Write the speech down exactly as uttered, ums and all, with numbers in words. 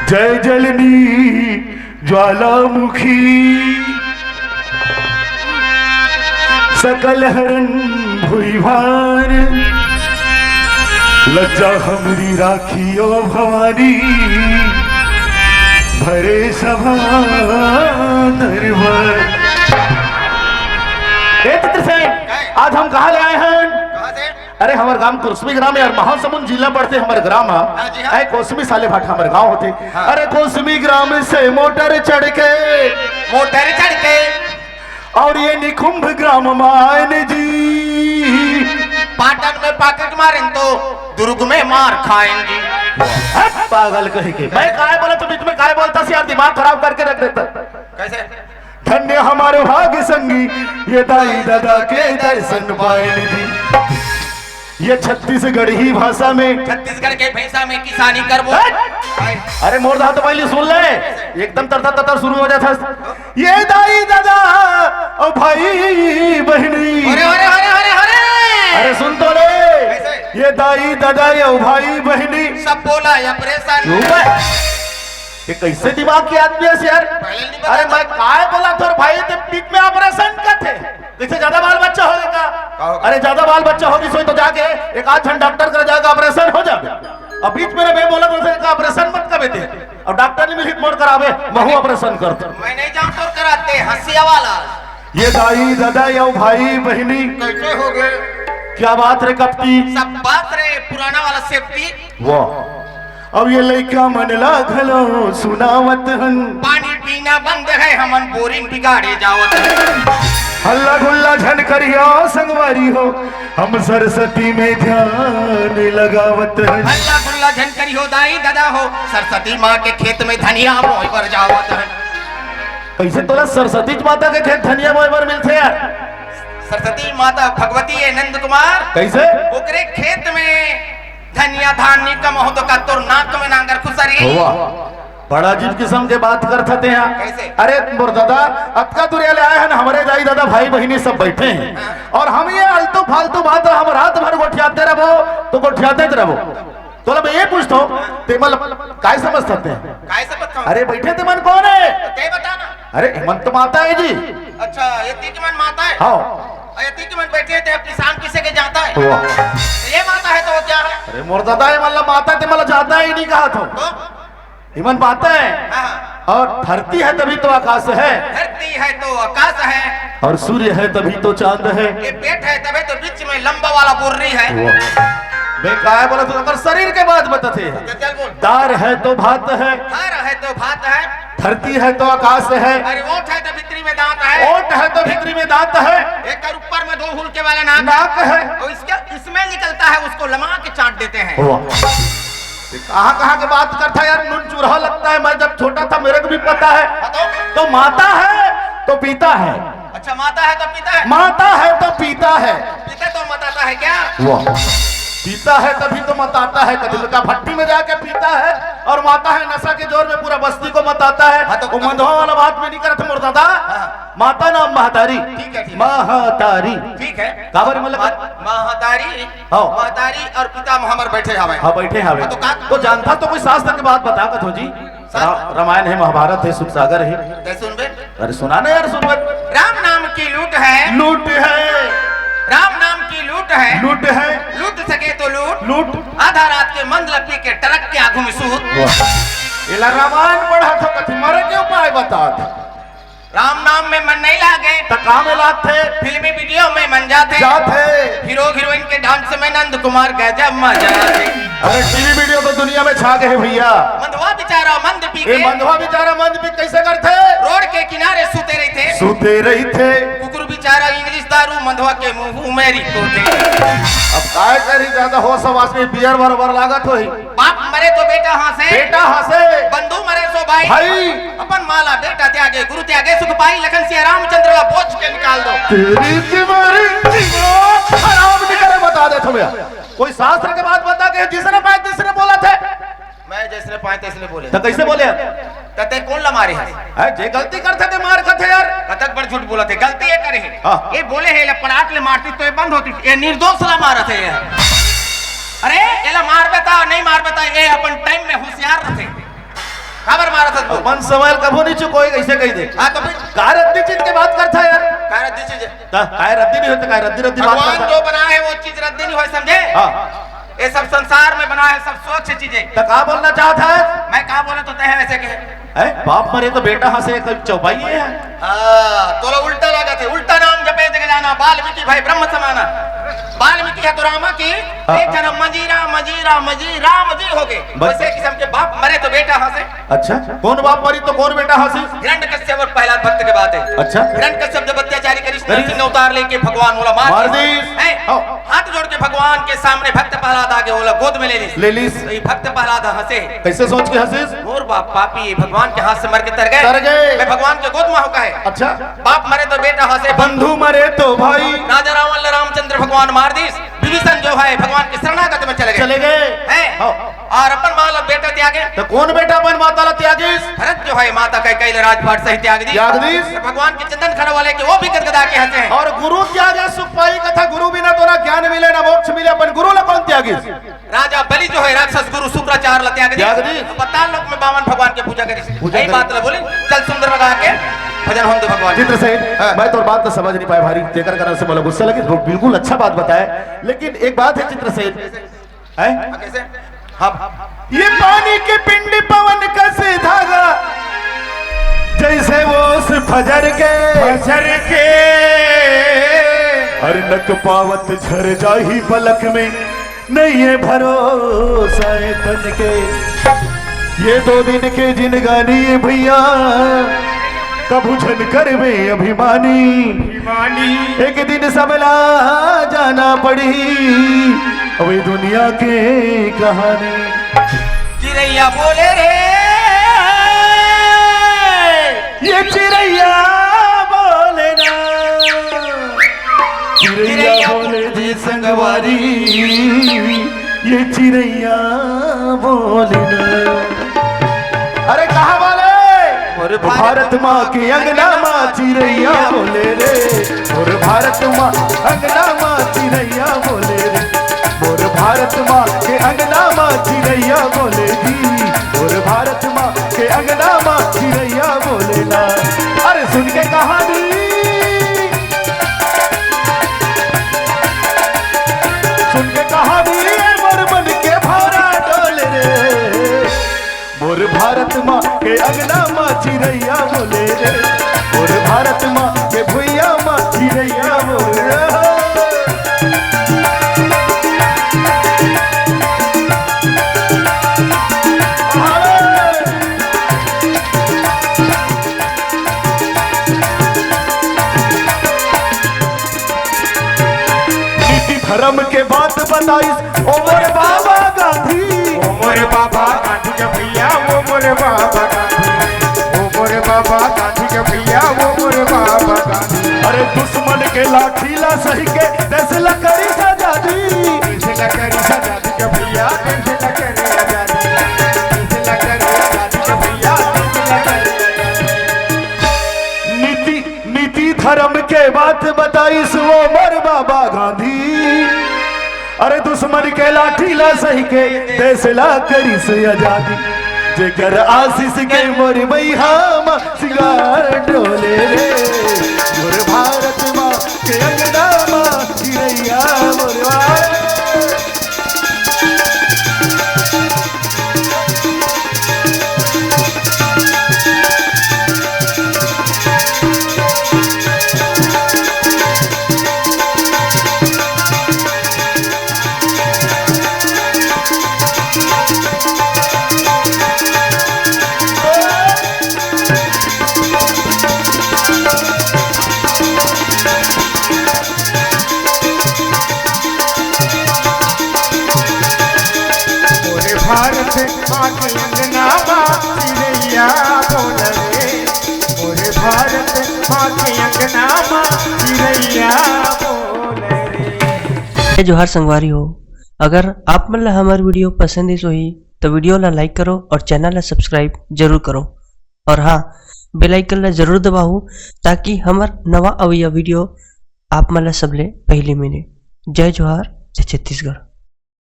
जय जलनी ज्वालामुखी, सकल हरन भुइँभार। लज्जा हमरी राखी ओ भवानी, भरे सभा दरबार। ए चित्रसेन, आज हम कहाँ ले आए हैं? कहाँ से? अरे, हमर गांव कोसमी ग्राम हे यार, महासमुंद जिला पड़थे हमर ग्राम ह। हाँ जी, हाँ। ए, कोसमी साले भाटा हमर गांव होथे। हाँ। अरे, कोसमी ग्राम से मोटर चढ़ के, मोटर चढ़ के। और ये निकुंभ ग्राम मायन जी। पाटन में पाकेट मारेन तो दुर्ग में मार खाएन जी। हट, पागल कहीं के। मैं काय बोला तो बीच में काय बोलता सी यार, दिमाग खराब करके रख देता। कैसे? धन्य हमारे भाग संगी, ये दाई ददा के दर्शन पाएन जी। ये छत्तीसगढ़ी भाषा में। छत्तीसगढ़ के भाषा में किसानी करबो। हट! अरे मोर दहा तो पहले सुन ले, एकदम तरतर तरतर शुरू हो जाता। ये दाई ददा ओ भाई बहिनी। अरे, अरे, अरे, अरे, अरे! अरे सुन तो ले, कैसे? ये दाई ददा ये ओ भाई बहिनी। सब बोला ये ऑपरेशन। चुप है। ये कैसे दिमाग के आदमी है यार? पहले नहीं अरे बताया। मैं काय बोला था भाई, ते बीच में ऑपरेशन का थे। कैसे ज्यादा बाल बच्चा होगा का? का होगा? अरे ज्यादा बाल बच्चा होगी सोई तो जाके एक आध झन डॉक्टर कर जाएगा, ऑपरेशन हो जाएगा। अब बीच में मैं बोला तो का ऑपरेशन मत कर बेटे। अब डॉक्टर नहीं मिली मोड़ करावे, महू ऑपरेशन कर। मैं नहीं जाऊं तो कराते हंसिया वाला। ये दाई ददा या भाई बहिनी। कैसे हो गए? क्या बात रे कपटी? सब बात रे पुराना वाला सेफ्टी। वाह। अब ये लइका मन ला घलो सुनावत हन। पानी पीना बंद है, हमन बोरिंग बिगाड़े जावत हन। हल्ला गुल्ला झन करिया संगवारी हो, हम सरस्वती में ध्यान लगावत हन। हल्ला गुल्ला झन करियो दाई ददा हो, सरस्वती माँ के खेत में धनिया बोए बर जावत हन। कैसे तोला सरस्वती माता के खेत धनिया बोए बर मिलथे यार? सरस्वती माता भगवती है नंद कुमार। कैसे? ओकरे खेत में धनिया धान नी कमाहूं तो का तोर नाक में नांगर खुसरी? वाह, बड़ा अजीब किस्म के बात करत हते यहाँ। कैसे? अरे मोर दादा, अतका दुरिया ले आए हैं, हमरे दाई ददा भाई बहिनी सब बैठे हैं। हाँ। और हम ये आलतू फालतू बात हम रात भर गोठियाते रहबो, तो गोठियाते रहबो। तोला मैं ये पूछता हूँ, ते मतलब काय समझत हते? काय समझत हूँ? अरे बैठे ते मन कौन है? ते बता ना। अरे हेमंत माता है जी। अच्छा, ये तीज मन माता है? हाँ। और ये तीज मन बैठे थे, अपनी शाम किसे के जाता है? वाह। तो ये माता है तो वो क्या है? अरे मोर दादा, ये मतलब माता ते मतलब जाता ही नहीं कहा था। तो? इमन बात है। हाँ। और धरती है तभी तो आकाश है। धरती है तो आकाश है। और सूर्य है तभी तो चांद है। ये पेट है तभी तो बीच में लंबा वाला बोर्री है। वाह। मैं काय बोला तू, अगर शरीर के बात बताते हैं। तो चल बोल। दार है तो भात है। दार है तो भात है। धरती है तो आकाश है। अरे ओठ है तो भीतरी में दांत है। ओठ है तो भीतरी में दांत है। एक और ऊपर में दो हुलके वाला नाक। नाक है। और इसका, इसमें निकलता है, उसको लमा के चाट देते हैं। वाह। ये कहाँ कहाँ के बात करता है यार, नून चूल्हा लगता है। मैं जब छोटा था मेरे को भी पता है। बताओ। तो माता है तो पिता है। अच्छा, माता है तो पिता है। माता है तो पिता है। पिता तो मताता है क्या? वाह। पिता है तभी तो मताता है, कभी बेटा भट्टी में जाके पीता है और माता है नशा के जोर में पूरा बस्ती को मताता है। हाँ, तो वो मंदवा वाला बात में नहीं करत मोर दादा। हाँ। माता नाम महतारी। ठीक है, ठीक है। महतारी। ठीक है। काबर मतलब? मा-, महतारी। हाँ। महतारी और पिता हमर बैठे हवे। हाँ, बैठे हवे। हाँ, तो का तो जानता तो कोई शास्त्र के बात बता कथो जी। शास्त्र? रा-, रामायण है, महाभारत है, सुखसागर है। ते सुनबे? अरे सुना ना यार, सुनबे। राम नाम की लूट है। लूट है। राम नाम की लूट है। लूट है। लूट सके तो लूट। लूट। आधा रात के मंद लपी के ट्रक के आगू में सूत। वाह। एला रामायण पढ़ा था, कथी मरे के उपाय बता था। राम नाम में मन नहीं लागे। त का में लागथे? फिल्मी वीडियो में मन जाथे। जाथे। हीरो हीरोइन के डांस में नंद कुमार गजब मजा आथे। अरे टीवी वीडियो तो दुनिया में छा गए भैया। मंदवा बेचारा मंद पी ए के। मंदवा बेचारा मंद पी कैसे करथे? रोड के किनारे सूते रहिथे। सूते रहिथे। कुकुर बेचारा इंग्लिश दारू मंदवा के मुंह में रिकोथे। अब काय करी, ज्यादा होश हवास में बियर बरोबर लागत होही। बाप मरे तो बेटा हंसे। बेटा हंसे। बंधु मरे सो भाई। भाई। अपन माँ ला बेटा त्यागे, गुरु त्यागे सुख पाई, लखन सिया रामचंद्र ला बोझ के निकाल दो। तेरी तुम्हारी दिमाग खराब नहीं करे, बता दे तुम्हें। कोई शास्त्र के बात बता के जिसने पाए तीसने बोला थे। मैं जैसने पाए तैसने बोले। तो कैसे बोले? तो ते कौन ला मारे है? है, जे गलती करते थे मार खाते यार। कतक बड़ झूठ बोला थे, गलती ये करे है। हाँ। ये बोले है, ले पड़ाक ले मारती तो ये बंद होती, ये निर्दोष ला मारा थे ये। अरे, एला मार बेटा, नहीं मार बेटा, ये अपन टाइम में होशियार रहते। काबर मारत हस बोल? अपन समय ल कभू नहीं चुकोय, कइसे कहि दे। हाँ, तो फिर? काय रद्दी चीज के बात करत हस यार? काय रद्दी चीज हे? त काय रद्दी नहीं होय त काय रद्दी रद्दी बात भगवान करत हस? जो बनाए हे वो चीज रद्दी नहीं होय, समझे? हाँ। ये सब संसार में बनाए हे सब स्वच्छ चीजें। त का बोलना चाहत हस? मैं का बोलत हों तैं हा वइसे कहे। हैं? बाप मरे तो बेटा हंसे, कहीं चौपाई हे? हाँ, तोला उल्टा लागत हे, उल्टा नाम जपे जग जाना, वाल्मीकि भए ब्रह्म समाना। वाल्मीकि हे तो रामा के, हाँ। एक जनम म जी राम, म जी राम, म जी राम जी होगे। बस। वइसे किसम के बाप मरे तो बेटा हंसे। अच्छा, कोन बाप मरिस त कोन बेटा हंसिस? हिरण्यकश्यप अउ प्रहलाद भक्त के बात हे। अच्छा। हिरण्यकश्यप जब अत्याचारी करिस, करिस। नरसिंह अवतार लेके भगवान ओला मार मार दिस। दिस। हैं? हाँ। हाथ जोड़ के भगवान के सामने भक्त प्रहलाद आगे ओला गोद में ले लिस। ले लिस। त ये भक्त प्रहलाद हंसे। कइसे सोच के हंसिस? मोर बाप पापी, भगवान के हाथ से मर के तर गे। तर गे। मैं भगवान के गोद में हों कहे। अच्छा। बाप मरे तो बेटा हंसे। बंधु मरे तो भाई। राजा रावण ल रामचंद्र भगवान मार दिस। विभीषण जो हे भगवान के शरणागत में चले गे। चले गे। हैं? हाँ। अउ अपन माँ ल बेटा त्यागे। त कोन बेटा अपन माता ल त्यागिस? भरत जो हे माता कैकेयी ल राजपाट सहित त्याग दिस। त्याग दिस। त भगवान के चंदन खड़वा लेके वो भी गदगदा के हंसे। अउ गुरु त्यागे सुख पाई कथा, गुरु बिना तोला ज्ञान मिले ना मोक्ष मिले, अपन गुरु ल कोन त्यागिस? राजा बलि जो हे राक्षस गुरु शुक्राचार्य ल त्याग दिस। त्याग दिस। अउ पाताल लोक में बामन भगवान के पूजा करिस। पूजा यही करिस। बात ल बोले, चल सुंदर लगा के भजन होन दे भगवान। चित्रसेन, हाँ। मैं तोर बात ल समझ नहीं पाएंव भारी, तेकर कारण से मोला गुस्सा लगिस। वो बिल्कुल अच्छा बात बताए, लेकिन एक बात हे चित्रसेन, हैं? हाँ, कइसे? हाँ। ये पानी के पिंड पवन कस धागा, जइसे ओस फजर के। फजर के। अरे नक पावत झर जाही पलक में, नइ हे भरोसा ए तन के। ये दो दिन के जिनगानी भइया, कभू झन करबे अभिमानी। अभिमानी। एक दिन सबला जाना पड़ही, अब ये दुनिया के कहानी। चिरैया बोले रे, ये चिरैया बोले ना, चिरैया बोले जी संगवारी, ये चिरैया बोले ना। अरे कहाँ वाले? अरे भारत माँ के अंगना माँ चिरैया बोले रे, और भारत माँ अंगना माँ चिरैया बोले रे, और भारत माँ के अंगना माँ चिरैया बोले जी, और भारत माँ के अंगना माँ चिरैया बोले ना। अरे सुन के कहानी, सुन के कहानी, ए मोर मन के भौरा डोले रे। मोर भारत माँ के अंगना माँ चिरैया बोले रे, मोर भारत माँ के भुइया माँ चिरैया बोले रे। नीति धर्म के बात बताइस ओ मोर बाबा गांधी। ओ मोर बाबा गांधी के भइया, ओ मोर बाबा गांधी। ओ मोर बाबा गांधी के भइया, ओ मोर बाबा गांधी। अरे दुश्मन के लाठी ला सहि के देश ला करिस आजादी। देश ला करिस आजादी के भइया, देश ला करिस आजादी। देश ला करिस आजादी के भइया, देश ला करिस आजादी। नीति नीति धर्म के बात बताइस ओ मोर बाबा गांधी। अरे दुश्मन के लाठी ला सहि के देश ला करिस आजादी। जेकर आशीष के मोर बइहा म सिंगार डोले रे, मोर भारत माँ के अंगना माँ चिरैया मोर वाला। मोरे भारत माँ के अंगना माँ चिरैया बोल रे। मोरे भारत माँ के अंगना माँ चिरैया बोल रे। जय जोहार संगवारी हो, अगर आप मन ला हमर video पसंद आइस होही तो video ला like करो और channel ला subscribe जरूर करो। और हाँ, bell icon ला जरूर दबाओ, ताकि हमर नवा अवइया video आप मन ला सबले पहली मिले। जय जोहार, जय छत्तीसगढ़।